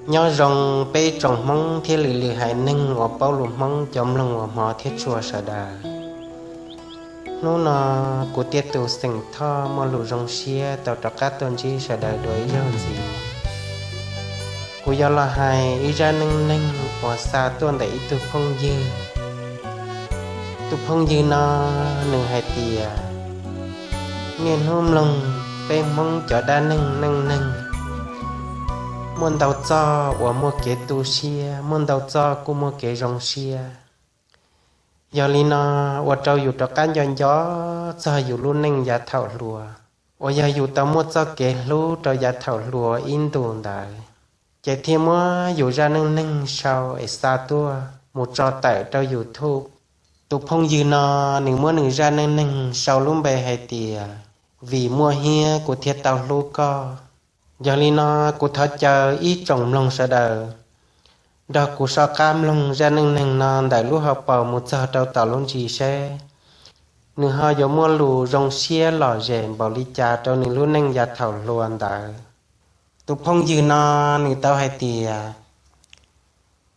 Nyob zoo peb tsoom Hmoob thiab lwm lwm haiv neeg uas paub lus Hmoob cov mloog uas hmov thiab tshua sawv daws. Hnub no kuv Tiaj Tus xeem Thoj muaj lus zoo siab tau rov qab tuaj ntsib sawv daws dua ib zaug ntxiv. Kuv yuav los hais ib zaj neej neeg uas xa tuaj ntawm ib tug phooj ywg. Tus phooj ywg no nws hais tias, niaj hnub mloog peb Hmoob cov dab neeg neej neeg, muaj ntau txoj uas muaj kev tu siab, muaj ntau txoj kuj muaj kev zoo siab. Yog li no, ua rau yus rov qab nco nco txog yus lub neej yav thaum hluas, uas yog yus tau muaj txoj kev hlub rau yav thaum hluas ib ntus ntawd, ces thiaj muab yus zaj neej neeg sau es xa tuaj mus tso tawm rau YouTube. Tus phooj ywg no, nws muab nws zaj neej neeg sau lub npe hais tias, vim muaj hiab kuv thiaj tau hlub koj. Yog li no, kuv thov caw ib tsoom mloog sawv daws nrog kuv soj qab mloog zaj neej neeg no ntawm lub hauv paus mus txog rau tom lub ntsis seb nws ho yuav muaj lus zoo siab lom zem npaum li cas rau nws lub neej yav thaum hluas ntawd. Tus phooj ywg no, nws tau hais tias,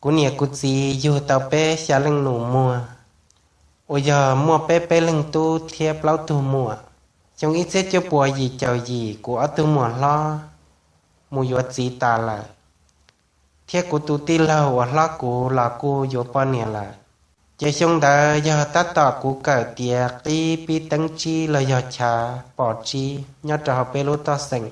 kuv niam kuv txiv yug tau peb xya leej nus muag, uas yog muaj peb peb leeg tub thiab plaub tug muam. Xyoo ib txhiab cuaj puas yim caum yim kuv ob tug muam hlob mus yuav txiv tas lawm, thiab kuv tus tij laug uas hlob kuv los kuj yuav poj niam lawm. Ces xyoo ntawd yog tab tom kuv kawm tiav qib pib teeb tsib los yog chav pom tsib nyob rau hauv peb lub toj xeem.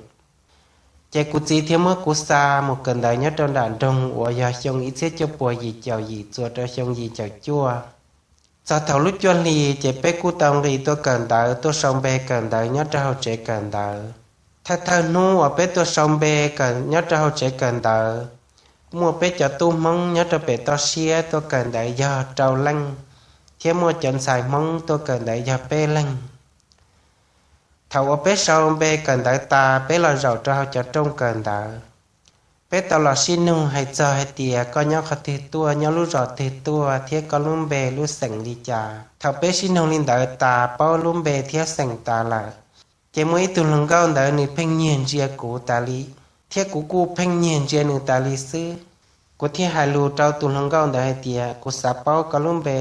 Ces kuv txiv thiaj muab kuv xa mus kawm ntawv nyob rau nram nroog uas yog xyoo ib txhiab cuaj puas yim caum yim txuas rau xyoo yim caum cuaj. Txog thaum lub cuaj hli, ces peb kuj tau nqis tuaj kawm ntawv, tuaj sau npe kawm ntawv nyob rau hauv tsev kawm ntawv. Thawj thawj hnub uas peb tuaj sau npe nyob rau hauv tsev kawm ntawv, muaj peb cov tub Hmoob nyob rau pem toj siab tuaj kawm ntawv yog rau leej, thiab muaj cov ntxhais Hmoob tuaj kawm ntawv yog peb leeg. Thaum uas peb sau npe kawm ntawv tas, peb los zaum rau hauv cov rooj kawm ntawv. Peb tau los sib nug hais txog hais tias koj nyob qhov twg tuaj, nyob lub zos twg tuaj, thiab koj lub npe lub xeem li cas. Thaum peb sib nug li ntawd tas, paub lub npe thiab xeem tas lawm, ces muaj ib tug hluas nkauj ntawd nws pheej nyiag ntsia kuv tas li, thiab kuv kuj pheej nyiag ntsia nws tas li xwb. Kuv thiaj hais lus rau tus hluas nkauj ntawd hais tias, kuv xav paub koj lub npe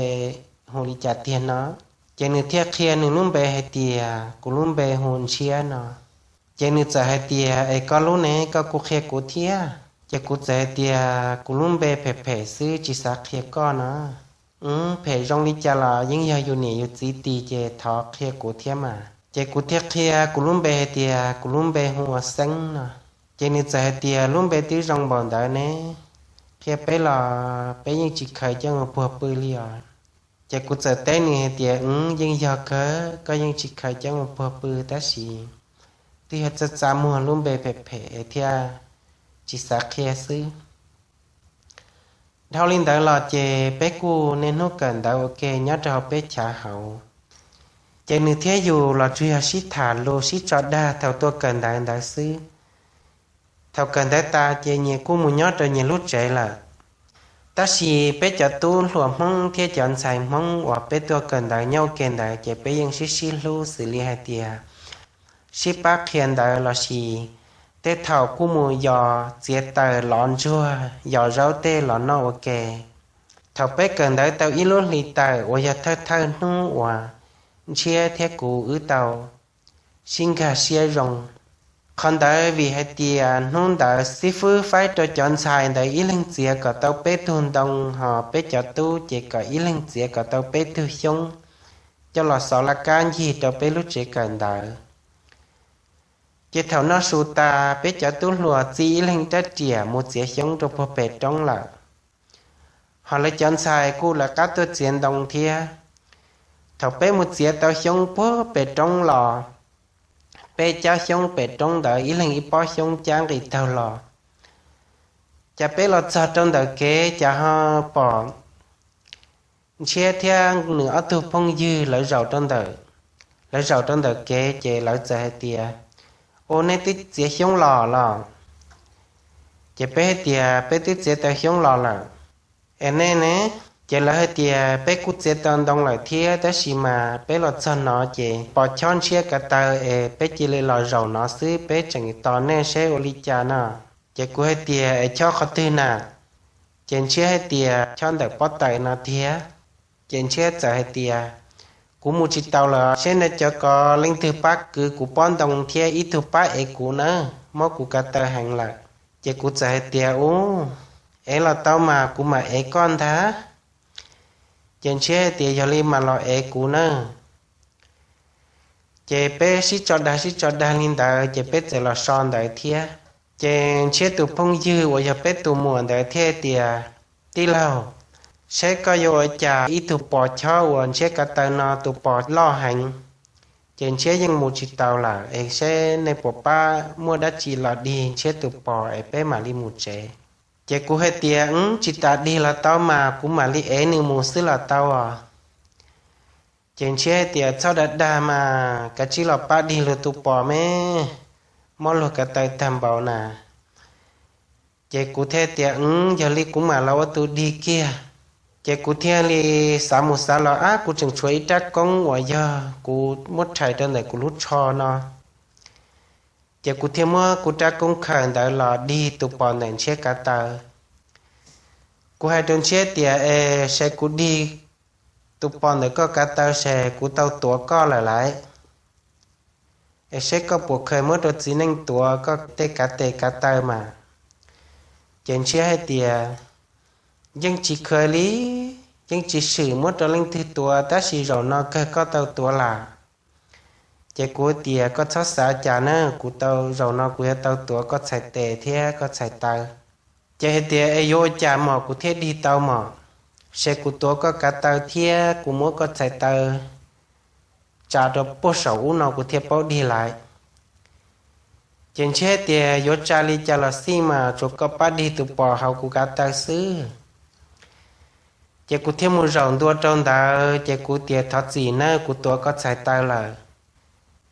hu li cas tiag no. Ces nws thiaj qhia nws lub npe hais tias, kuv lub npe hu Ntshiab no. Ces nws txawm hais tias, es koj lub ne, koj kuj qhia kuv thiab. Ces kuv txawm hais tias, kuv lub npe phem phem xwb, tsis xav qhia koj no. Wb phem zoo li cas los yeej yog yus niam yus txiv tis, ces thov qhia kuv thiab mas. Ces kuv thiaj qhia kuv lub npe hais tias, kuv lub npe hu ua Xeeb no. Ces nws txawm hais tias, lub npe twb zoo npaum ntawd ne, qhia peb los peb yeej tsis khaws coj mus puag pw li os. Ces kuv txawm teb nws hais tias, wb yeej yog kawg, koj yeej tsis khaws coj mus puag pw, tab sis twb yog txaj txaj muag lub npe phem phem thiaj tsis xav qhia xwb. Dhau li ntawd los ces peb kuj niaj hnub kawm ntawv ua ke nyob rau hauv peb chav hauv. Ces nws thiab yus los tsuas yog sib tham lus sib tso dag thaum tuaj kawm ntawv ntawd xwb. Thaum kawm ntawv tas ces nyias kuj mus nyob rau nyias lub tsev lawm. Tab sis peb cov tub hluas Hmoob thiab cov ntxhais Hmoob uas peb tuaj kawm ntawv nyob ua ke ntawd ces peb yeej sib sib hlub xws li hais tias sib pab qhia ntawv lossis tej thaum kuj mus yos txiav taws lov ntsuag, yos zaub tej los noj ua ke. Thaum peb kawm ntawv tau ib lub hli tawm uas yog thawj thawj hnub uas Ntshiab thiab kuv wb tau sib nkag siab zoo. Qhov ntawd vim hais tias hnub ntawd xib fwb faib rau cov ntxhais ntawd ib leeg txiav kom tau peb tug ntoo, ho peb cov tub ces kom ib leeg txiav kom tau peb tug xyoob, coj los xov laj kab ncig rau peb lub tsev kawm ntawv. Ces thaum noj su tas, peb cov tub hluas txib ib leeg rab riam mus txiav xyoob rau puag pem roob lawm. Ho lawv cov ntxhais kuj lawv qab tuaj txiav ntoo thiab. Thaum peb mus txiav tau xyoob puag pem roob los, peb cab xyoob pem roob ntawd ib leeg ib pob xyoob cab nqis taug los, cas peb los txog rau ntawm kev cas ho pom Ntshiab thiab nws ob tug phooj ywg lawv zaum rau ntawm, lawv zaum rau ntawm kev ces lawv txawm hais tias, ua, nej twb txiav xyoob los los? Ces peb hais tias peb twb txiav tau xyoob los lawm. Es nej ne? Ces lawv hais tias peb kuj txiav tau ntoo lawm thiab, tab sis mas peb los txog no ces pom chob Ntshiab ko taw es peb cia li los zaum no xwb, peb tseem tos nej seb ua li cas no. Ces kuv hais tias, Es chob qhov twg na? Ces Ntshiab hais tias, Chob ntawm pob tawm no tiag. Ces Ntshiab txawm hais tias, Kuv mus tsis taus lawm, seb nej cov ko leej twg pab kwv kuv pob ntoo thiab ib tug pab ev kuv nawb, mob kuv ko taw heev lawm. Ces kuv txawm hais tias, Ub, ev los tau mas kuv mam ev koj ntag. Ces Ntshiab hais tias, Yog li mas los ev kuv nawb. Ces peb sib tso dag sib tso dag li ntawd ces peb txawm los so ntawd thiab. Ces Ntshiab tus phooj ywg uas yog peb tus muam ntawd thiaj tias, Tij laug, saib koj yuav ua cas ib tug pos chob uas Ntshiab ko taw no tus pos loj heev. Ces Ntshiab yeej mus tsis taus lawm es seb nej puas pab muaj dab tsi los dig Ntshiab tus pos es peb mam li mus tsev. Ces kuv hais tias, Wb tsis tas dig los tau mas kuv mam li ev nws mus xwb los tau os. Ces Ntshiab hais tias, Txhob dag dag mas, kav tsij los pab dig luag tus pos me, mob luag ko taw tag npaum na. Ces kuv thiaj tias, Wb, yog li kuv mam los ua tus dig kiag. Ces kuv thiaj li xav mus xav los, Ab, kuv tseem tshuav ib rab koob uas yog kuv muab rhais rau ntawm kuv lub tsho no. Ces kuv thiaj muab kuv rab koob khaws ntawd los dig tus pos ntawm Ntshiab ko taw. Kuv hais rau Ntshiab tias, Es saib kuv dig tus pos ntawm koj ko taw ces kuv tau tuav koj lawm lauj. Es saib koj puas khaws muab rau txiv neej tuav koj tej kav tes kav taw mas. Ces Ntshiab hais tias, Yeej tsis khaws li, yeej tsis swm muab rau leej twg tuav, tab sis zaum no kawg koj tau tuav lawm. Ces kuv tias, Koj txhob xav cas na, kuv tau, zaum no kuv yuav tau tuav koj txhais tes thiab koj txhais taw. Ces hais tias, Es yuav ua cas mos kuv thiaj dig tau mos? Ces kuv tuav koj kav taw thiab kuv muab koj txhais taw tsa rau puag saum ub no kuv thiaj paub dig lawm. Ces Ntshiab tias, Yuav tsa li cas los xij mas, tsuas koj pab dig tus pos hauv kuv kav taw xwb. Ces kuv thiaj mus zaum ntua rau ntawd, ces kuv tias, Thov txim nawb, kuv tuav koj txhais taw lawm.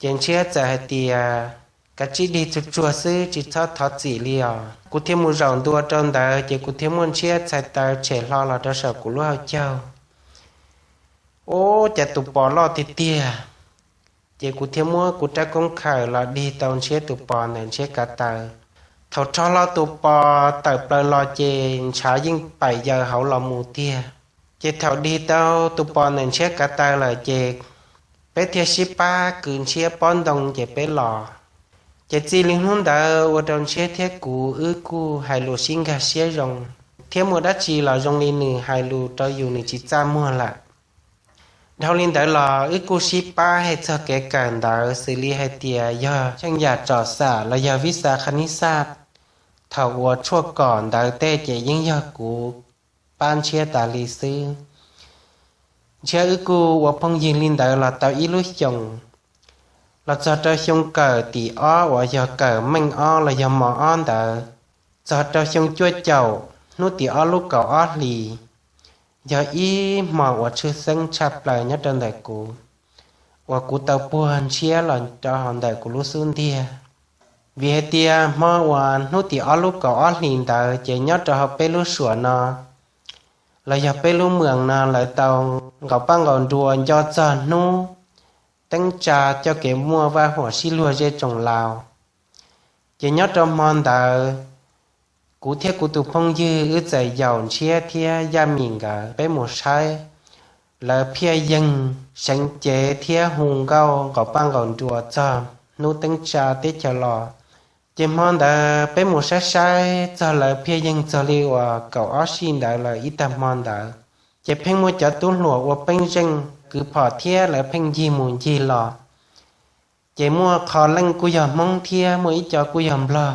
Ces Ntshiab txawm hais tias, Kav tsij dig tsuag tsuag xwb, tsis txhob thov txim li os. Kuv thiaj mus zaum ntua rau ntawd, ces kuv thiaj muab Ntshiab txhais taw tshem hlo los rau saum kuv lub hauv caug. Ub, cas tus pos loj tiag tiag. Ces kuv thiaj muab kuv rab koob khaws los dig tau Ntshiab tus pos ntawm Ntshiab kav taw. Thaum rho hlo tus pos tawm plaws los ces ntshav yeej paim yaws hauv los mus tiag. Ces thaum dig tau tus pos ntawm Ntshiab kav taw lawm ces peb thiaj sib pab kwv Ntshiab pob ntoo ces peb los. Ces txij li hnub ntawd ua rau Ntshiab thiab kuv wb kuj hais lus sib nkag siab zoo, thiab muaj dab tsi los zoo li nws hais lus rau yus nws tsis txaj muag lawm. Dhau li ntawd los wb kuj sib pab hais txog kev kawm ntawv xws li hais tias yog cheej yam tsom xam los yog vib xa qha nib xaj, thaum uas tshuaj kom ntawv tej ces yeej yog kuv pab Ntshiab tas li xwb. Ntshiab wb kuj ua phooj ywg li ntawd los tau ib lub xyoos, los txog rau xyoo kawm tim ob uas yog kawm meej ob los yog mos ob ntawd, txog rau xyoo cuaj caum hnub tim ob lub kaum ob hlis, yog ib hmo uas tshwj xeeb tshaj plaws nyob rau ntawm kuv, uas kuv tau puag Ntshiab los rau hauv ntawm kuv lub xub ntiag. Vim hais tias hmo uas hnub tim ob lub kaum ob hlis ntawd ces nyob rau hauv peb lub suam no los yog peb lub moos no lawv tau nqaus paj nqaus nruas nco txog hnub teeb tsa coj kev muaj vaj huam sib luag zej tsoom laus. Ces nyob rau hmo ntawd, kuv thiab kuv tus phooj ywg wb txawm yaum Ntshiab thiab Yaj Mim nkawd peb mus saib lawv phiaj yeeg seev cev thiab hu nkauj nqaus paj nqaus nruas txog hnub teeb tsa teb chaws los. Ces hmo ntawd peb mus saib saib txog lawv phiaj yeeg txog li uas kaum ob sij ntawd lawm ib tag hmo ntawd, ces pheej muaj cov tub hluas ua peeb zeej kwv phom thiab lawv pheej ncig mus ncig los. Ces muaj qho leej kuj yog Hmoob thiab muaj ib co kuj yog Nplog,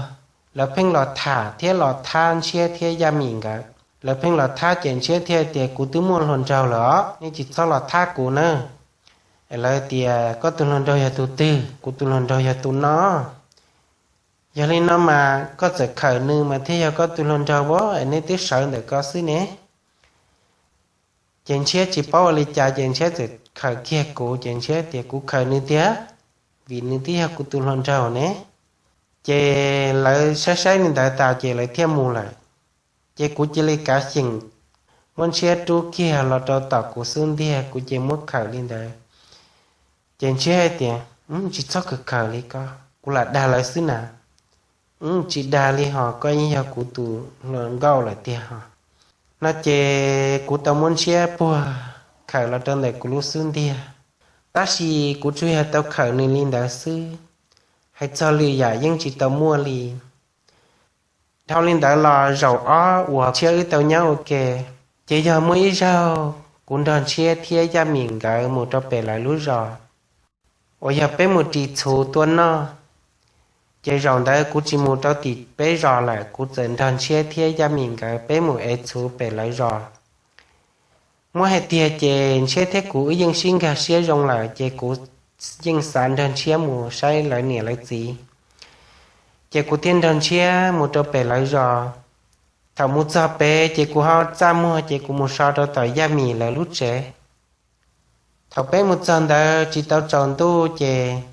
lawv pheej los tham thiab los thab Ntshiab thiab Yaj Mim nkawd. Lawv pheej los thab ces Ntshiab thiaj tias, Kuv twb muaj hluas nraug lawm os, nej tsis txhob los thab kuv na. Lawv tias, Koj tus hluas nraug yog tus twg? Kuv tus hluas nraug yog tus no. Yog li no mas koj txawm khawm nws mas thiaj yog koj tus hluas nraug as, nej twb sawv ntawm ko xwb ne. Ces Ntshiab tsis paub ua li cas ces Ntshiab txawm khawm kiag kuv, ces Ntshiab tias, Kuv khawm nws tiag, vim nws twb yog kuv tus hluas nraug ne. Ces lawv saib saib li ntawd tas ces lawv thiaj mus lawm. Ces kuv cia li kav xyeem muab Ntshiab rub kiag los rau tom kuv xub ntiag, kuv ces muab khawm li ntawd. Ces Ntshiab hais tias, Tsis txhob khawm khawm li ko, kuv lam dag lawv xwb na. Tsis dag li hos, koj yeej yog kuv tus hluas nkauj lawm tiag hos. No ces kuv tau muab Ntshiab puag khawm los rau ntawm kuv lub xub ntiag, tab sis kuv tsuas yog tau khawm nws li ntawd xwb, hais txog lwm yam yeej tsis tau muaj li. Dhau li ntawd los zaum ob uas Ntshiab wb tau nyob ua ke, ces yog muaj ib zaug kuv nrog Ntshiab thiab Yaj Mim nkawd mus rau pem lawv lub zos uas yog peb mus ris txhuv tua noj. Ces zaum ntawd kuv tsis mus rau tim peb zos lawm, kuv txawm nrog Ntshiab thiab Yaj Mim nkawd peb mus ev txhuv pem lawv zos. Muab hais tiag ces Ntshiab thiab kuv wb yeej sib nkag siab zoo lawm, ces kuv yeej xav nrog Ntshiab mus saib lawv niam lawv txiv. Ces kuv thiaj nrog Ntshiab mus rau pem lawv zos. Thaum mus txog pem ces kuv ho txaj muag ces kuv mus so rau tom Yaj Mim lawv lub tsev. Thaum peb mus txog ntawd tsis tau tsaus ntuj ces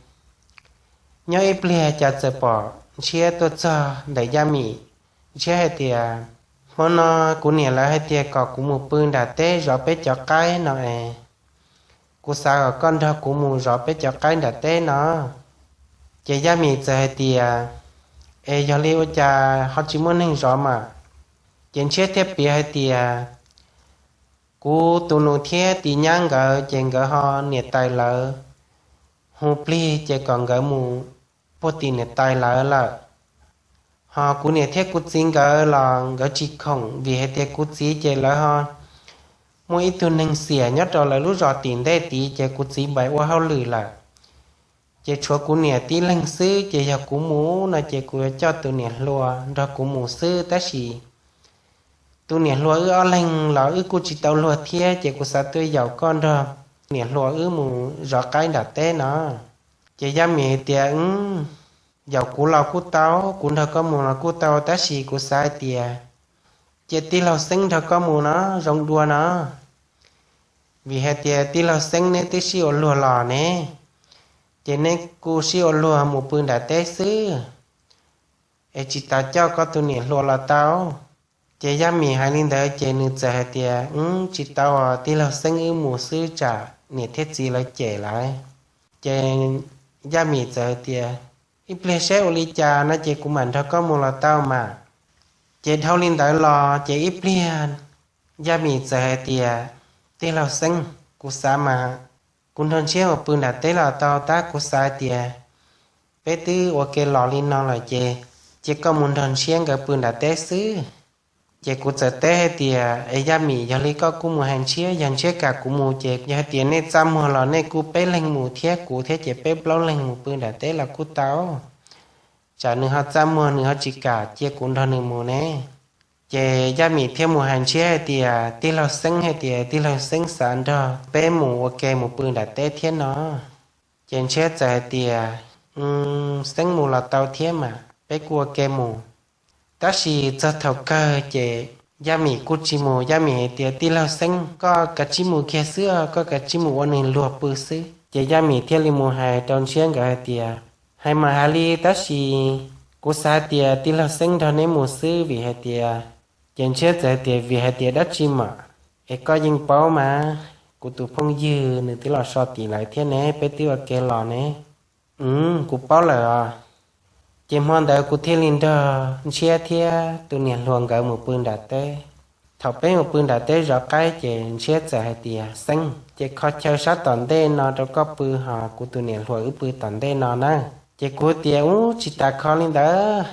nyob ib pliag cas txawm pom Ntshiab tuaj txog ntawm Yaj Mim. Ntshiab hais tias, hmo no kuv niam lawv hais tias kom kuv mus pw nram teb zov peb cov qaib no es, kuv xav kom koj nrog kuv mus zov peb cov qaib nram teb no. Ces Yaj Mim txawm hais tias, es yog li ua cas ho tsis muaj neeg zov mas? Ces Ntshiab thiaj piav hais tias, kuv tus nus thiab tis nyab nkawd ces nkawd ho niam tais lawv hu plig ces kom nkawd mus puag tim niam tais lawv lawm. Hos kuv niam thiab kuv txiv nkawd los nkawd tsis khoom, vim hais tias kuv txiv ces lawv ho muaj ib tug neeg xiam nyob rau lawv lub zos tim ntej tid, ces kuv txiv npais ua hauj lwm lawm. Ces tshuav kuv niam tib leeg xwb, ces yog kuv mus no ces kuv yuav coj tus niam hluas nrog kuv mus xwb, tab sis tus niam hluas wb ob leeg los wb kuj tsis tau luag thiab, ces kuv xav tuaj yaum koj nrog niam hluas wb mus zov qaib nram teb no. Ces Yaj Mim hais tias, yaum kuv los kuj tau, kuv nrog koj mus los kuj tau, tab sis kuv xav hais tias cia tij laug Xeeb nrog koj mus no zoo dua no. Vim hais tias tij laug Xeeb neb twb sib ua luag los ne, ces neb kuj sib ua luag mus pw nram teb xwb, es tsis tas coj koj tus niam hluas los tau. Ces Yaj Mim hais li ntawd ces nws txawm hais tias, tsis tau os, tij laug Xeeb wb mus xwb tsam niam thiab txiv lawv cem lawm. Ces Yaj Mim txawm hais tias, ib pliag seb ua li cas no ces kuv mam nrog koj mus los tau mas. Ces dhau li ntawd los ces ib pliag Yaj Mim txawm hais tias, tij laug Xeeb, kuv xav mas kuv nrog Ntshiab mus pw nram teb los tau, tab kuv xav hais tias peb twb ua ke los li no lawm ces cia koj mus nrog Ntshiab nkawd pw nram teb xwb. Ces kuv txawm teb hais tias, es Yaj Mim, yog li koj kuj mus hais Ntshiab, yog Ntshiab kam kuv mus ces yog hais tias nej txaj muag los nej kuj peb leeg mus thiab kuv thiab ces peb plaub leeg mus pw nram teb los kuj tau. Tsam nws ho txaj muag nws ho tsis kam cia kuv nrog nws mus ne. Ces Yaj Mim thiaj mus hais Ntshiab hais tias tij laug Xeeb, hais tias tij laug Xeeb xav nrog peb mus ua ke mus pw nram teb thiab no. Ces Ntshiab txawm hais tias, Xeeb mus los tau thiab mas, peb kuj ua ke mus. Tab sis txog thaum kawg ces Yaj Mim kuj tsis mus, Yaj Mim hais tias, tij laug Xeeb, koj kav tsij mus kiag xwb, koj kav tsij mus ua nws luag pw xwb. Ces Yaj Mim thiaj li mus hais rau Ntshiab nkawd hais tias, hais mas hais li tab sis kuv xav hais tias tij laug Xeeb nrog neb mus xwb vim hais tias, ces Ntshiab txawm hais tias, vim hais tias dab tsi mas? Es koj yeej paub mas, kuv tus phooj ywg nws twb los so tim lawv thiab ne, peb twb ua ke los ne. Kuv paub lawm os. Ces hmo ntawd kuv thiaj li nrog Ntshiab thiab tus niam hluas nkawd mus pw nram teb. Thaum peb mus pw nram teb zov qaib ces Ntshiab txawm hais tias, Xeeb, ces kho chaw sab tom ntej no rau koj pw, ho kuv tus niam hluas wb pw tom ntej no na. Ces kuv tias, ub, tsis tas kho li ntawd,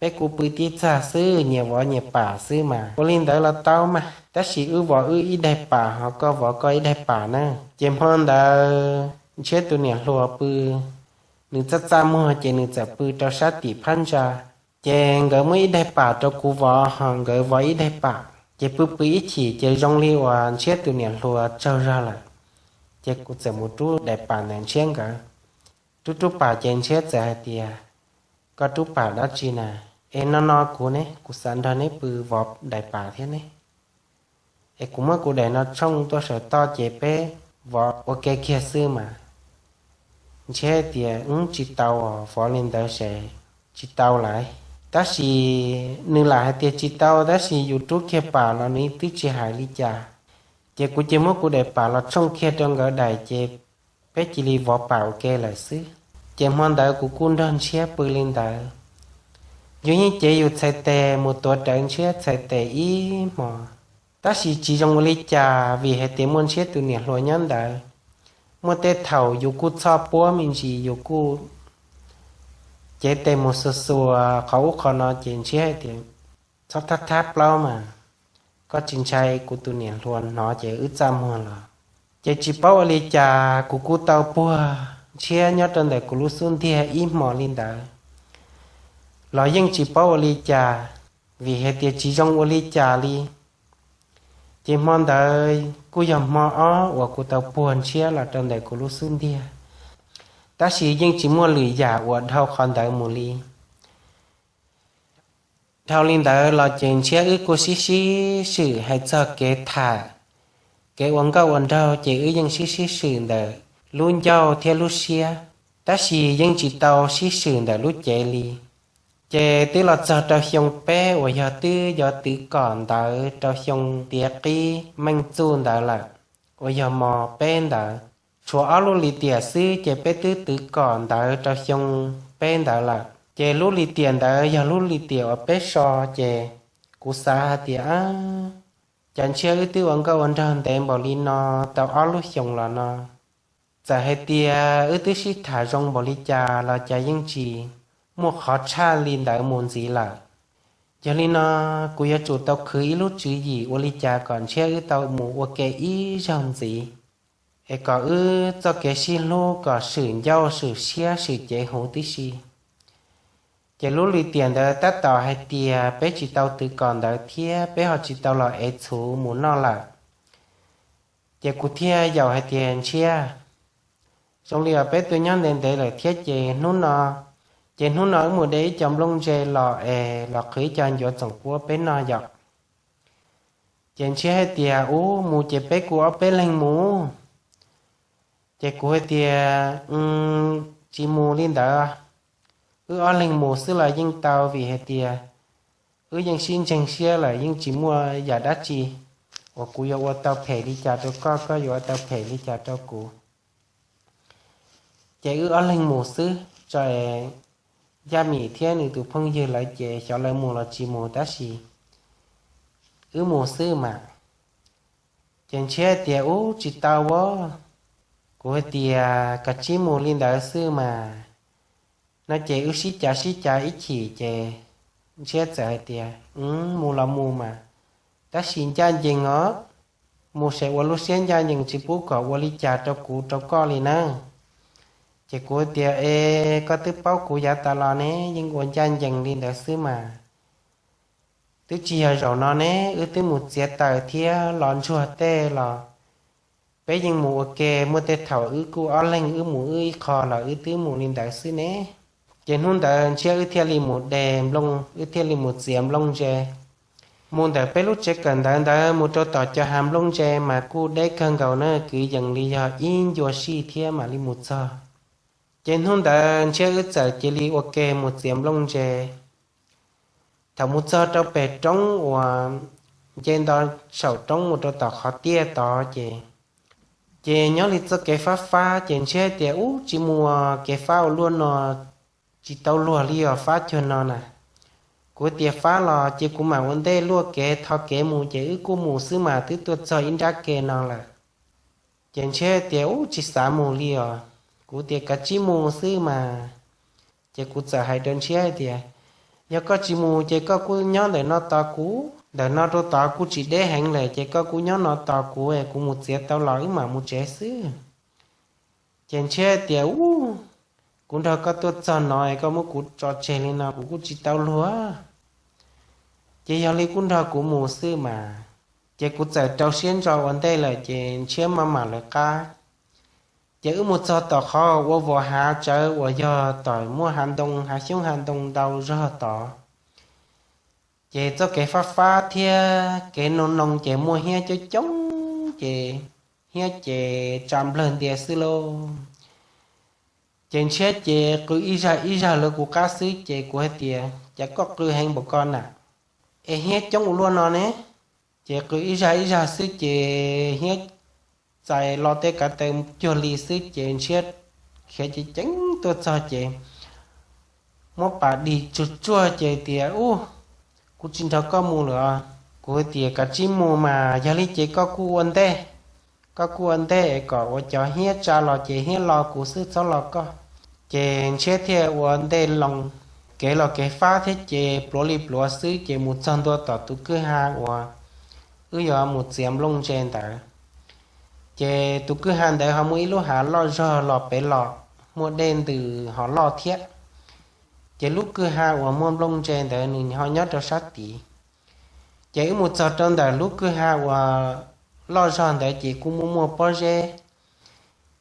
peb kuj pw tib txaj xwb, nyias vov nyias pam xwb mas, ua li ntawd los tau mas, tab sis wb vov wb ib daig pam ho koj vov koj ib daig pam na. Ces hmo ntawd Ntshiab tus niam hluas pw, nws txaj txaj muag ces nws txawm pw rau sab tim phab ntsa. Ces nkawd muab ib daig pam rau kuv vov ho nkawd vov ib daig pam, ces pw pw ib chim ces zoo li uas Ntshiab tus niam hluas tsaug zog lawm. Ces kuv txawm mus rub daim pam ntawm Ntshiab nkawd. Rub rub pam ces Ntshiab txawm hais tias, koj rub pam dab tsi na? Es no no kuv ne, kuv xav nrog neb pw vov daim pam thiab ne. Es kuv muab kuv daim no tshooj tuaj saum toj ces peb vov ua ke kiag xwb mas. Ntshe tias, wb tsis tau os, vov li ntawd ces tsis tau lawm. Tab sis nws lam hais tias tsis tau, tab sis yus rub kiag pam los nws twb tsis hais li cas. Ces kuv cia muab kuv daim pam los tshooj kiag rau nkawd daim ces peb cia li vov pam ua ke lawm xwb. Ces hmo ntawd kuv kuj nrog Ntshiab pw li ntawd. Yus yeej cev yus txhais tes mus tuav rawv Ntshiab txhais tes ib hmos, tab sis tsis zoo ua li cas vim hais tias muaj Ntshiab tus niam hluas nyob ntawd. Muaj tej thaum yus kuj txhoj puab me ntsis, yus kuj cev tes mus xuas xuas qhov ub qhov no ces Ntshiab hais tias, Txhob thab thab plaub mas, koj tsis ntshai kuv tus niam hluas hnov ces wb txaj muag los. Ces tsis paub ua li cas kuv kuj tau puag Ntshiab nyob rau ntawm kuv lub xub ntiag ib hmos li ntawd los yeej tsis paub ua li cas, vim hais tias tsis zoo ua li cas li. Ces hmo ntawd kuj yog hmo ob uas kuv tau puag Ntshiab los rau ntawm kuv lub xub ntiag, tab sis yeej tsis muaj lwm yam uas dhau qhov ntawd mus li. Dhau li ntawd los ces Ntshiab wb kuj sib sib swm hais txog kev tham, kev ua nkauj ua nraug ces wb yeej sib sib swm ntawm lub ncauj thiab lub siab, tab sis yeej tsis tau sib swm ntawm lub cev li. Ces twb los txog rau xyoo peb uas yog twb yuav twv kom ntawv rau xyoo tiav qib meej txuj ntawd lawm, uas yog mos peb ntawd, tshuav ob lub lis tiam xwb ces peb twb twv kom ntawv rau xyoo peb ntawd lawm. Ces lub lis tiam ntawd yog lub lis tiam uas peb so, ces kuv xav hais tias, Ab, cas Ntshiab wb twb ua nkauj ua nraug ntev npaum li no tau ob lub xyoos los no, txawm hais tias wb twb sib tham zoo npaum li cas los cas yeej tsis muaj qhov tshaj li ntawd mus ntxiv lawm. Yog li no, kuv yuav tsum tau khwv ib lub tswv yim ua li cas kom Ntshiab wb tau mus ua ke ib zaug ntxiv, es kom wb txoj kev sib hlub kom swm ncauj swm siab swm cev huv tib si. Ces lub lis tiam ntawd tab tom hais tias peb tsis tau twv kom ntawv thiab peb ho tsis tau los ev txhuv mus noj lawm. Ces kuv thiaj yaum hais tias, Ntshiab, zoo li os peb twb nyob ntev ntev lawm thiab ces hnub no, ces hnub no wb mus de ib co nplooj ntse los es los qhwv ib co ncuav txoom puab peb noj yom. Ces Ntshiab hais tias, Ub, mus ces peb kuj ob peb leeg mus. Ces kuv hais tias, Tsis mus li ntawd, wb ob leeg mus xwb los yeej tau, vim hais tias wb yeej sib ntseeg siab lawm, yeej tsis muaj yam dab tsi uas kuv yuav ua tau phem li cas rau koj, koj yuav ua tau phem li cas rau kuv. Ces wb ob leeg mus xwb tso, Yaj Mim thiab nws tus phooj ywg lawv ces xyov lawv mus los tsis mus tab sis wb mus xwb mas. Ces Ntshiab tias, Ub, tsis tau as. Kuv hais tias, Kav tsij mus li ntawd xwb mas. No ces wb sib cav sib cav ib chim ces Ntshiab txawm hais tias, Mus los mus mas, tab sis ncaj ncees os. Mus ces ua lub siab ncaj ncees, tsis pub kom ua li cas rau kuv rau koj li na. Ces kuv tias, Es koj twb paub kuv yav tas los ne, yeej ua ncaj ncees li ntawd xwb mas. Twb tsis yog zaum no ne, wb twb mus txiav taws thiab los ntsuag tej los peb yeej mus ua ke, muaj tej thaum wb kuj ob leeg wb mus wb ib qho los wb twb mus li ntawd xwb ne. Ces hnub ntawd Ntshiab wb thiaj li mus de nplooj, wb thiaj li mus txiav nplooj ntse. Mus ntawm peb lub tsev kawm ntawv ntawd mus rau tom cov hav nplooj ntse mas kuj deb kawg nkaus na, kwv yees li yog ib ncua sij thiab mam li mus txog. Ces hnub ntawd Ntshiab wb txawm cia li ua ke mus txiav nplooj ntse. Thaum mus txog rau pem roob uas nce nto saum roob mus rau tom qhov tiaj tod ces, ces nyob li txoj kev fab fab ces Ntshiab tias, Ub, tsis mus, kev fab ua luaj no tsis tau luag li os, fab cuag no na. Kuv tias, Fab los ces kuv mam ua ntej luaj kev tho kev mus ces wb kuj mus xwb mas, twb tuaj txog ib nrab ke no lawm. Ces Ntshiab tias, Ub, tsis xav mus li os. Kuv tias, Kav tsij mus xwb mas. Ces kuv txawm hais rau Ntshiab tias, Yog koj tsis mus ces koj kuj nyob ntawm no tos kuv, ntawm no rau tod kuj tsis deb heev lawm ces koj kuj nyob no tos kuv, kuv mus txiav tau los wb mam mus tsev xwb. Ces Ntshiab tias, Ub, kuv nrog koj tuaj txog no es koj muab kuv tso tseg li no kuv kuj tsis tau luag. Ces yog li kuj nrog kuv mus xwb mas. Ces kuv txawm rau siab ntso ua ntej lawm ces Ntshiab maj mam lawv qab. Ces wb mus txog tom qhov ua vos hav tsawv uas yog tom muaj hav ntoo, hav xyoob hav ntoo ntau zog tod. Ces txoj kev fab fab thiab kev noo noo ces muaj hiab coob coob ces hiab ces tsa nplawg ntia xwb lauj. Ces Ntshiab ces qw ib zag ib zag lawv kuv qab xwb ces kuv hais tias, Cas koj qw heev npaum ko na, es hiab coob ua luaj no ne? Ces qw ib zag ib zag xwb ces hiab txais lo tej kav taw cuag li xwb ces Ntshiab khiav ceev ceev tuaj txog ces muab pas dig tsuag tsuag ces tias, Ub, kuv tsis nrog koj mus lawm. Kuv tias, Kav tsij mus mas, yog li ces koj kuj ua ntej, koj kuj ua ntej es kom ua cov hiab tsa los ces hiab los kuv xwb, txhob los koj. Ces Ntshiab thiaj ua ntej loo, kev los kev fab thiab ces pluav li pluav xwb ces mus txog ntua tom tus kwj ha uas wb yuav mus txiav nplooj ntse ntawd. Ces tus kwj ha ntawd ho muaj ib lub hav loj zog los pem los, muaj dej ntws ho loj thiab. Ces lub kwj ha uas muaj nplooj ntse ntawd nws ho nyob rau sab tid. Ces wb mus txog rau ntawm lub kwj ha uas loj zog ntawd ces kuj muaj muaj pob zeb.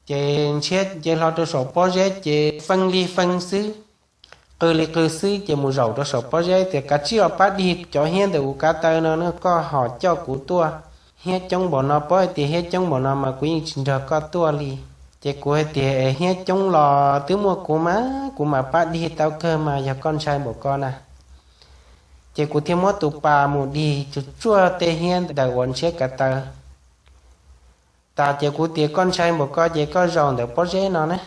Ces Ntshiab nce hlo rau saum pob zeb ces feeb li feeb xwb, qw li qw xwb ces mus zaum rau saum pob zeb tias, Kav tsij los pab dig cov hiab ntawm kuv kav taw no, koj ho coj kuv tuaj. Hiab coob npaum no, paub hais tias hiab coob npaum no mas kuv yeej tsis nrog koj tuaj li. Ces kuv hais tias, Es hiab coob los twb muaj kuv mas, kuv mam pab dig tau kawg mas, yog koj ntshai npaum ko na. Ces kuv thiaj muab tus pas mus dig tsuag tsuag tej hiab ntawm uas Ntshiab kav taw tas ces kuv tias, Koj ntshai npaum ko ces koj zaum ntawm pob zeb no na,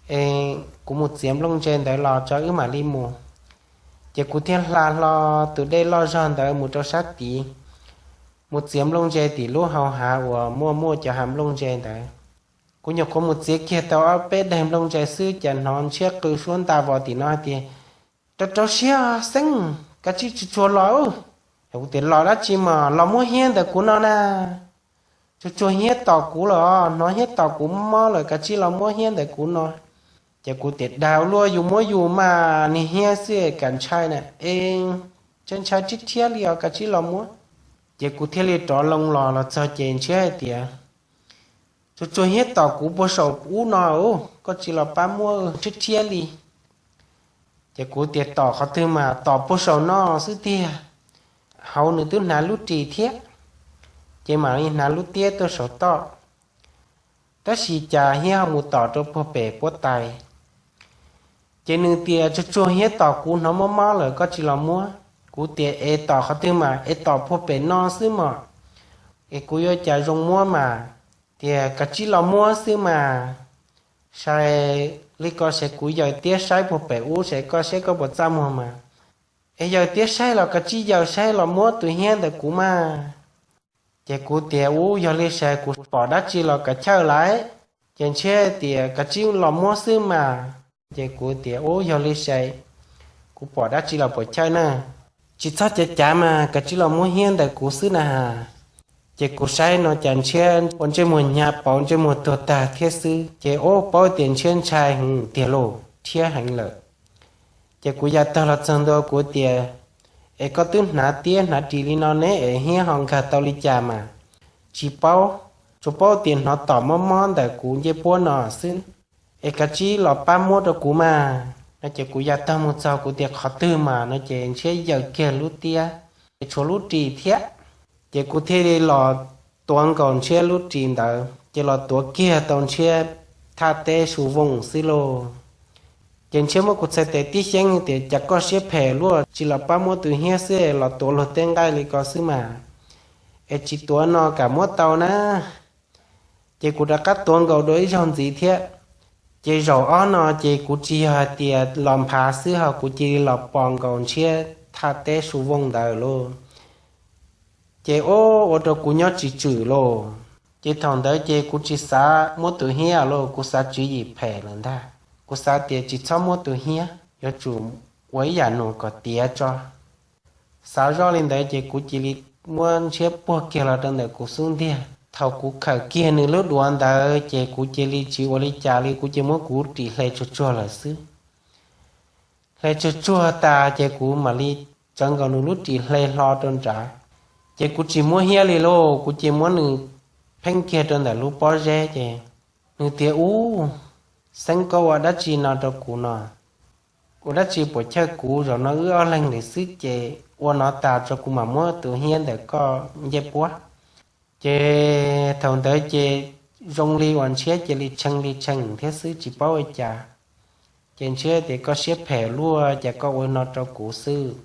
es kuv mus txiav nplooj ntse ntawd los tso wb mam li mus. Ces kuv thiaj hla hlo tus dej loj zog ntawd mus rau sab tid, mus txiav nplooj ntse tim lub hau hav uas muaj muaj cov hav nplooj ntse ntawd. Kuv nyuam qhuav mus txiav kiag tau ob peb daim nplooj ntse xwb ces hnov Ntshiab qw suab nta vos tim no hais tias, Rau rau siab xeeb, kav tsij tsuag tsuag los. Kuv tias, Los dab tsi mas? Los muab hiab ntawm kuv no na. Tsuag tsuag hiab tom kuv lawm os, hnov hiab tom kuv mob lawm, kav tsij los muab hiab ntawm kuv no. Ces kuv tias, Dag luaj, yus muab yus mas, niag hiab xwb kam ntshai na, es ntshai ntshai thiab thiab li os, kav tsij los muab. Ces kuv thiaj li rov loo los, los txog ces Ntshiab hais tias, Tsuag tsuag hiab tom kuv puag saum ub no, koj tsis los pab muab thiab thiab li. Ces kuv tias, Tom qhov twg mas? Tom puag saum no xwb tiag. Hauv nws twb hnav lub ris thiab, ces mam li hnav lub tiab tuaj saum toj. Tab sis cas hiab ho mus tom rau puag pem puab tais. Ces nws tias, Tsuag tsuag hiab tom kuv, hnov mob mob lawm, koj tsis los muab. Kuv tias, Es tom qhov twg mas? Es tom puag pem no xwb mog. Es kuv yuav cas zoo muab mas? Tias, Kav tsij los muab xwb mas. Sai li ko ces kuv yaws tiab saib puag pem ub ces koj saib koj puas txaj muag mas. Es yaws tiab saib los kav tsij yaws saib los muab tus hiab ntawm kuv mas. Ces kuv tias, Ub, yog li ces kuv pom dab tsi los kav chawj lawm. Ces Ntshiab tias, Kav tsij los muab xwb mas. Ces kuv tias, Ub, yog li ces kuv pom dab tsi los puas chawj na, tsis txhob cav cav mas, kav tsij los muab hiab ntawm kuv xwb na. Ces kuv saib no cas Ntshiab ua ntsej muag hnyav pauv, ntsej muag tuag tag thiab xwb. Ces ub, paub tias Ntshiab ntshai heev tiag lauj, thiab heev lawm. Ces kuv ya tag los txog ntua kuv tias, Es koj twb hnav tiab hnav ris li no ne, es hiab ho nkag tau li cas mas? Tsis paub, tsuas paub tias hnov tom mob mob ntawm kuv ncej puab no xwb. Es kav tsij los pab muab rau kuv mas. No ces kuv ya tag mus txog kuv tias, Qhov twg mas? No ces Ntshiab yaws kiag lub tiab, es tshuav lub ris thiab. Ces kuv thiaj li los tuav nkaus Ntshiab lub ris ntawd, ces los tuav kiag tau Ntshiab thaj teb su vooj xwb lauj. Ces Ntshiab muab kuv txhais tes tib xyeeb tias, Cas koj siab phem luaj, tsis los pab muab tus hiab xwb los tuav luag tej nqaij li ko xwb mas, es tsis tuav no kam muab tau na. Ces kuv rov qab tuav nkaus dua ib zaug ntxiv thiab. Ces zaum ob no ces kuv tsis yog hais tias los nphav xwb ho, kuv cia li los pos nkaus Ntshiab thaj teb su vooj ntawd lauj. Ces ub, ua rau kuv nyob tsis tswm lauj. Ces thaum ntawd ces kuv tsis xav muab tus hiab lauj, kuv xav tswv yim phem lawm ntag. Kuv xav tias tsis txhob muab tus hiab, yuav tsum ua ib yam num kom tiav tso. Xav zoj li ntawd ces kuv cia li muab Ntshiab puag kiag los rau ntawm kuv xub ntiag. Thaum kuv khawm kiag nws lub duav ntawd ces kuv cia li tsis ua li cas li, kuv cia muab kuv ris hle tsuag tsuag lawm xwb. Hle tsuag tsuag tas ces kuv mam li tsawv nkaus nws lub ris hle hlo rau nrad. Ces kuv tsis muab hiab li lauj, kuv cia muab nws pheeb kiag rau ntawm lub pob zeb ces nws tias, Ub, Xeeb, koj ua dab tsi no rau kuv no? Ua dab tsi puas chawj kuv? Zaum no wb ob leeg li xwb ces ua no tas tso kuv mam muab tus hiab ntawm koj ncej puab. Ces thaum ntawd ces zoo li uas Ntshiab cia li tshee li tshee thiab xwb, tsis paub ua cas. Ces Ntshiab tias, Koj siab phem luaj, cas koj ua no rau kuv xwb?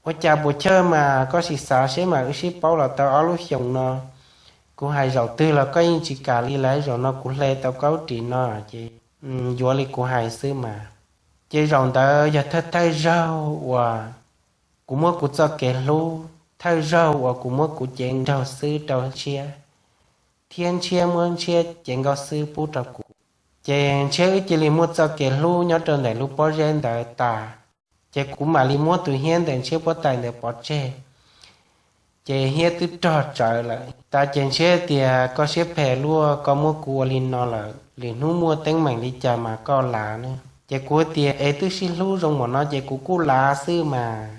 Ua cas puas chawj mas, koj sim xav seb mas wb sib paub los tau ob lub xyoos no, kuv hais zaum twg los koj yeej tsis kam li lawm, zaum no kuv hle tau koj lub ris no ces yuav li kuv hais xwb mas. Ces zaum ntawd yog thawj thawj zaug uas kuv muab kuv txoj kev hlub, thawj zaug uas kuv muab kuv cev nraug xwb rau Ntshiab, thiab Ntshiab muab Ntshiab cev nkauj xwb pub rau kuv. Ces Ntshiab wb cia li muaj txoj kev hlub nyob rau ntawm lub pob zeb ntawd tas, ces kuv mam li muab tus hiab ntawm Ntshiab puab tais ntawd pov tseg, ces hiab twb rog tsawv lawm. Tas ces Ntshiab tias, koj siab phem luaj, koj muab kuv ua li no lawm, lwm hnub muaj teeb meem li cas mas koj lav na. Ces kuv hais tias, es twb sib hlub zoo npaum no ces kuv kuj lav xwb mas,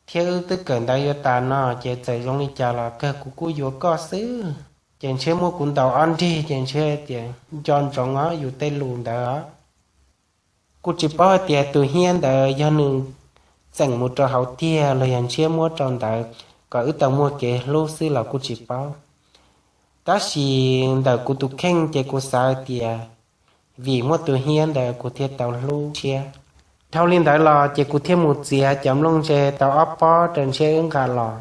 thiab wb twb kawm ntawv yuav tas no, ces txawm zoo li cas los kawg kuv kuj yuav koj xwb. Ces Ntshiab muab kuv ntaus ob nrig, ces Ntshiab tias, nco ntsoov os yus tej lus ntawd. Kuj tsis paub hais tias tus hiab ntawd yog nws txeem mus rau hauv tiag los yog Ntshiab muab rau ntawd kom wb tau muaj kev hlub xwb los kuj tsis paub. Tab sis ntawm kuv tus kheej ces kuv xav tias vim muaj tus hiab ntawd kuv thiaj tau hlub Ntshiab. Dhau li ntawd los ces kuv thiaj mus txiav cov nplooj ntse tau ob pob rau Ntshiab wb nqa los.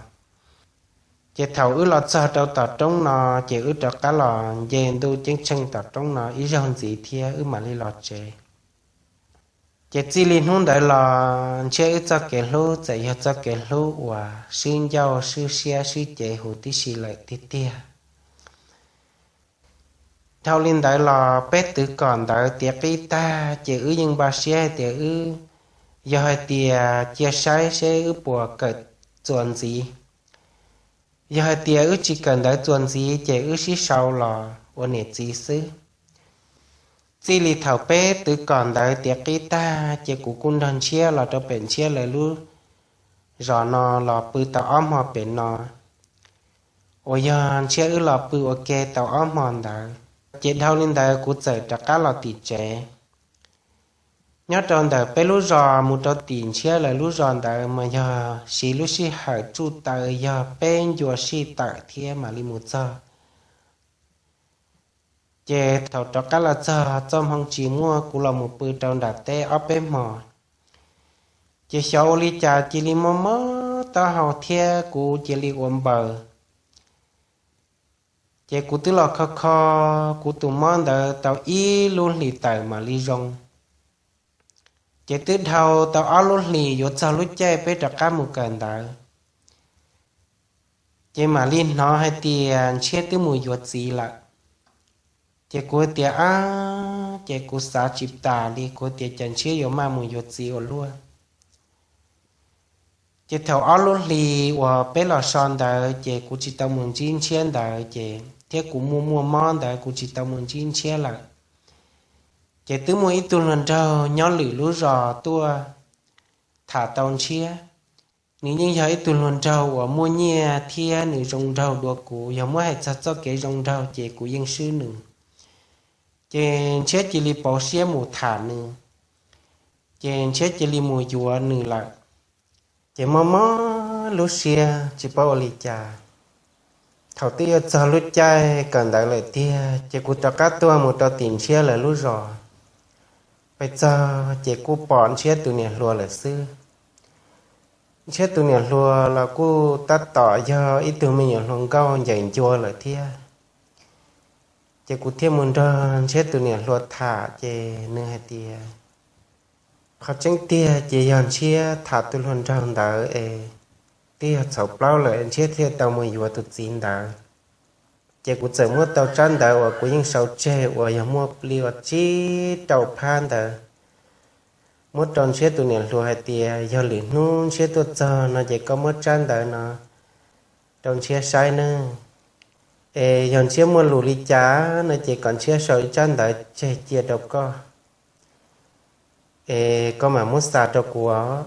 Ces thaum wb los txog rau tom roob no, ces wb rov qab los nce ntuj ceeb tsheej tom roob no ib zaug ntxiv thiab wb mam li los tsev. Ces txij li hnub ntawd los Ntshiab wb txoj kev hlub txawm yog txoj kev hlub uas swb ncauj swb siab swb cev huv tib si lawm tiag tiag. Dhau li ntawd los peb twv kom ntawv tiav qib tag ces wb yeej npaj siab hais tias wb, yog hais tias cia saib seb wb puas kawm txuas ntxiv. Yog hais tias wb tsis kawm ntawv txuas ntxiv ces wb sib sau los ua niam txiv xwb. Txij li thaum peb twv kom ntawv tiav qib tag ces kuv kuj nrog Ntshiab los rau pem Ntshiab lawv lub zos no los pw tau ob hmo pem no, uas yog Ntshiab wb los pw ua ke tau ob hmo ntawd. Ces dhau li ntawd kuv txawm rov qab los tim tsev. Nyob rau ntawm peb lub zos mus rau tim Ntshiab lawv lub zos ntawd mas yog siv lub sij hawm tsuj taws yog peb ncua sij tawm thiab mam li mus txog. Ces thaum rov qab los txog txoj hmoo tsis muaj, kuv los mus pw rau nram teb ob peb hmo, ces xyov ua li cas cia li mob mob taub hau thiab kuv cia li ua npaws. Ces kuv twb los kho kho kuv tus mob ntawd tau ib lub hlis tawm mam li zoo. Ces twb dhau tau ob lub hlis yuav txog lub caij peb rov qab mus kawm ntawv, ces mam li hnov hais tias Ntshiab twb mus yuav txiv lawm. Ces kuv tias, ab, ces kuv xav tsis tas li, kuv tias cas Ntshiab yuav maj mus yuav txiv ua luaj. Ces thaum ob lub hlis uas peb los so ntawd ces kuv tsis tau mus ntsib Ntshiab ntawd ces thiab kuv muaj muaj mob ntawd kuv tsis tau mus ntsib Ntshiab lawm. Ces twb muaj ib tug hluas nraug nyob lwm lub zos tuaj tham tau Ntshiab. Nws yeej yog ib tug hluas nraug uas muaj nyiaj thiab nws zoo nraug dua kuv, yog muab hais txog txoj kev zoo nraug ces kuv yeej swb nws. Ces Ntshiab cia li pauv siab mus tham nws, ces Ntshiab cia li mus yuav nws lawm. Ces mob mob lub siab tsis paub ua li cas. Thaum twb yuav txog lub caij kawm ntawv lawm tiag ces kuv rov qab tuaj mus rau tim Ntshiab lawv lub zos. Pes txog ces kuj pom Ntshiab tus niam hluas lawm xwb. Ntshiab tus niam hluas los kuj tab tom yog ib tug me nyuam hluas nkauj ncaim ncua lawm thiab. Ces kuv thiaj mus nrog Ntshiab tus niam hluas tham ces nws hais tias, qhov tseeb tiag ces yog Ntshiab tham tus hluas nraug ntawd es twb yog txhaum plaub lawm Ntshiab thiaj tau mus yuav tus txiv ntawd. Ces kuv txawm muab tau tsab ntawv uas kuv yeej sau tseg uas yog muaj li uas tsib rau phab ntawd muab rau Ntshiab tus niam hluas hais tias yog lwm hnub Ntshiab tuaj txog no ces koj muab tsab ntawv no rau Ntshiab saib nawb. Es yog Ntshiab muaj lus li cas no ces kom Ntshiab sau ib tsab ntawv tseg cia rau koj, es koj mam muab xa rau kuv os.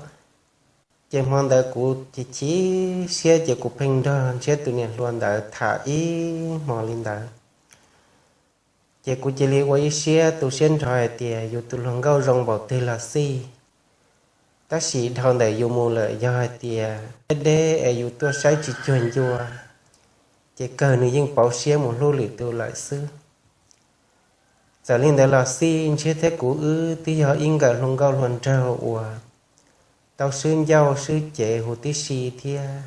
Ces hmo ntawd kuv chim chim siab ces kuv pheej nrog Ntshiab tus niam hluas ntawd tham ib hmo li ntawd. Ces kuv cia li ua ib siab tu siab nrho hais tias yus tus hluas nkauj zoo npaum twg los xij, tab sis dhau ntawm yus mus lawm yog hais tias deb deb es yus tuaj saib tsis cuag ncua, ces kawg nws yeej pauv siab mus hlub lwm tus lawm xwb. Txawm li ntawd los xij Ntshiab thiab kuv wb twb yog ib nkawm hluas nkauj hluas nraug uas tau swb ncauj swb cev huv tib si thiab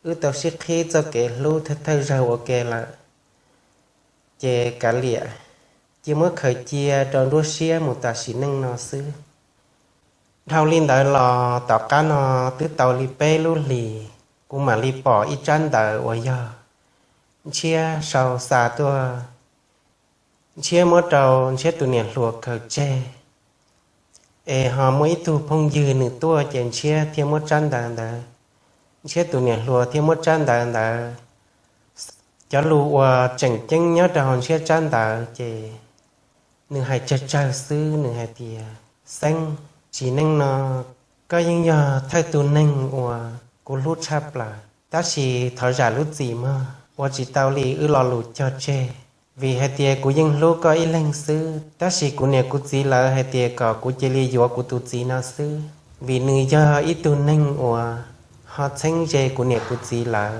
wb tau sib qhib txoj kev hlub thawj thawj zaug ua ke lawm. Ces kav liam, cia muab khaws cia rau nruab siab mus tam sim neej no xwb. Dhau li ntawd los tom qab no twb tau li peb lub hlis, kuv mam li pom ib tsab ntawv uas yog Ntshiab sau xa tuaj. Ntshiab muab rau Ntshiab tus niam hluas khaws tseg, es ho muaj ib tug phooj ywg nws tuaj ces Ntshiab thiaj muab tsab ntawv ntawd, Ntshiab tus niam hluas thiaj muab tsab ntawv ntawd, cov lus uas tseem ceeb nyob rau hauv Ntshiab tsab ntawv ces nws hais tsawg tsawg xwb, nws hais tias, Xeeb, sim neej no koj yeej yog thawj tus neeg uas kuv hlub tshaj plaws, tab sis thov zam lub txim mog uas tsis tau li wb lo lus cog tseg. Vim hais tias kuv yeej hlub koj ib leeg xwb, tab sis kuv niam kuv txiv lawv hais tias kom kuv cia li yuav kuv tus txiv no xwb, vim nws yog ib tug neeg uas ho txheeb ze kuv niam kuv txiv lawv.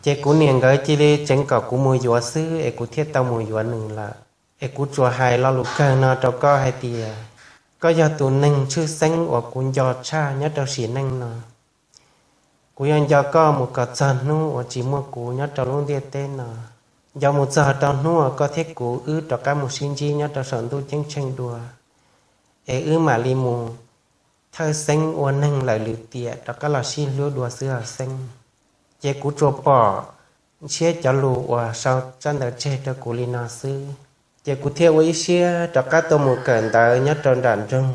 Ces kuv niam nkawd cia li tseev kom kuv mus yuav xwb es kuv thiaj tau mus yuav nws lawm. Es kuv tsuas hais lo lus kawg no rau koj hais tias, koj yog tus neeg tshwj xeeb uas kuv nco tshaj nyob rau sim neej no. Kuv yuav nco koj mus kom txog hnub uas tsis muaj kuv nyob rau lub ntiaj teb no, nco mus txog rau hnub uas koj thiab kuv wb rov qab mus sib ntsib nyob rau saum ntuj ceeb tsheej dua, es wb mam li mus thawj xeeb ua neeg lawm lwm tiam rov qab los sib hlub dua xwb os Xeeb. Ces kuv tsuas pom Ntshiab cov lus uas sau tsab ntawv tseg rau kuv li no xwb, ces kuv thiaj ua ib siab rov qab tuaj mus kawm ntawv nyob rau nram nroog,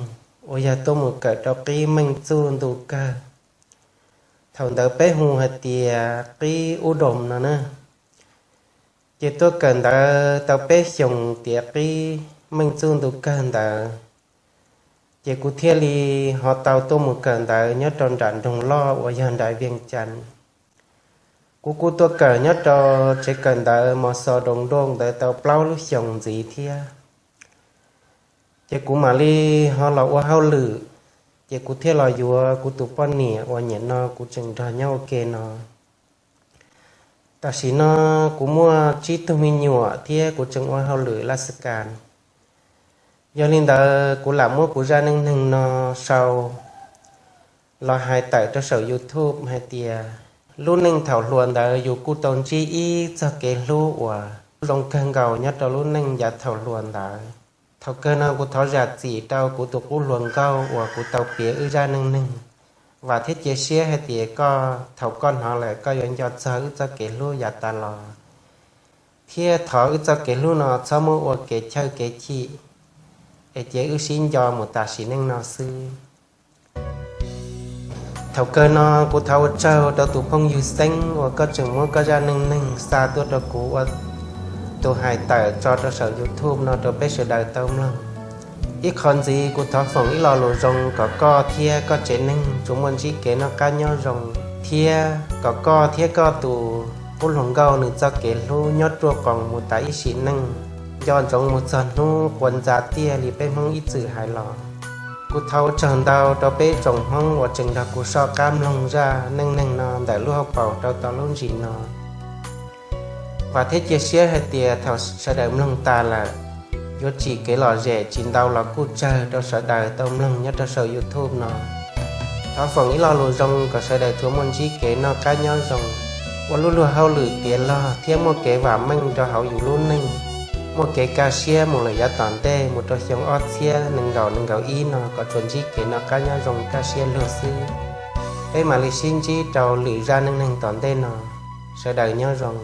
uas yog tuaj mus kawm rau qib meej txuj ntu kawg. Thaum ntawd peb hu hais tias qib ub doos no na. Ces tuaj kawm ntawv tau peb xyoos tiav qib meej txuj ntu kawg ntawd, ces kuv thiaj li ho tau tuaj mus kawm ntawv nyob rau nram nroog loj uas yog nram Vias Cas. Kuv kuj tuaj kawm nyob rau tsev kawm ntawv Mos Xos Doos Dooj ntawd tau plaub lub xyoos ntxiv thiab. Ces kuv mam li ho los ua hauj lwm, ces kuv thiaj los yuav kuv tus poj niam uas nyem no kuv tseem nrog nyob ua ke no. Tam sim no kuv muaj tsib tug me nyuam thiab kuv tseem ua hauj lwm laj xab kas. Yog li ntawd kuv lam muab kuv zaj neej neeg no sau los hais tawm rau saum YouTube hais tias, lub neej thaum hluas ntawd yus kuj tau ntsib ib txoj kev hlub uas zoo kawg nkaus nyob rau lub neej yav thaum hluas ntawd. Thaum kawg no kuv thov zam txim rau kuv tus qub hluas nkauj uas kuv tau piav wb zaj neej neeg. Vam thiab cia siab hais tias koj thaum koj hnov lawm koj yuav nco txog wb txoj kev hlub yav tas los, thiab thov wb txoj kev hlub no txhob muab ua kev chawj kev chim, es cia wb sib nco mus tas sim neej no xwb. Thaum kawg no kuv thov ua tsaug rau tus phooj ywg Xeeb uas koj tseem muab koj zaj neej neeg xa tuaj rau kuv ua tus hais tawm tso rau saum YouTube no rau peb sawv daws tau mloog. Ib qho ntxiv kuv thov foom ib lo lus zoo kom koj thiab koj tsev neeg tsuas muaj ntsib kev noj qab nyob zoo, thiab kom koj thiab koj tus qub hluas nkauj nws txoj kev hlub nyob ruaj qoos mus tas ib sim neej, nco ntsoov mus txog hnub quas ntxa tiaj li peb Hmoob ib txwm hais los. Kuv thov ua tsaug ntau rau peb tsoom Hmoob uas tseem nrog kuv soj qab mloog zaj neej neeg no ntawm lub hauv paus rau tau lub ntsis no. Vam thiab cia siab hais tias thaum sawv daws mloog tas lawm, yuav tsim kev lom zem tsis ntau los kuj tsawg rau sawv daws tau mloog nyob rau saum YouTube no. Thov foom ib lo lus zoo kom sawv daws tsuas muaj ntsib kev noj qab nyob zoo, ua lub luag hauj lwm tiav log thiab muaj kev vam meej rau hauv yus lub neej, muaj kev kaj siab mus lawm yav tom ntej mus rau xyoo ob txhiab nees nkaum nees nkaum ib no kom tsuas ntsib kev noj qab nyob zoo kaj siab luag xwb. Peb mam li sib ntsib rau lwm zaj neej neeg tom ntej no. Sawv daws nyob zoo.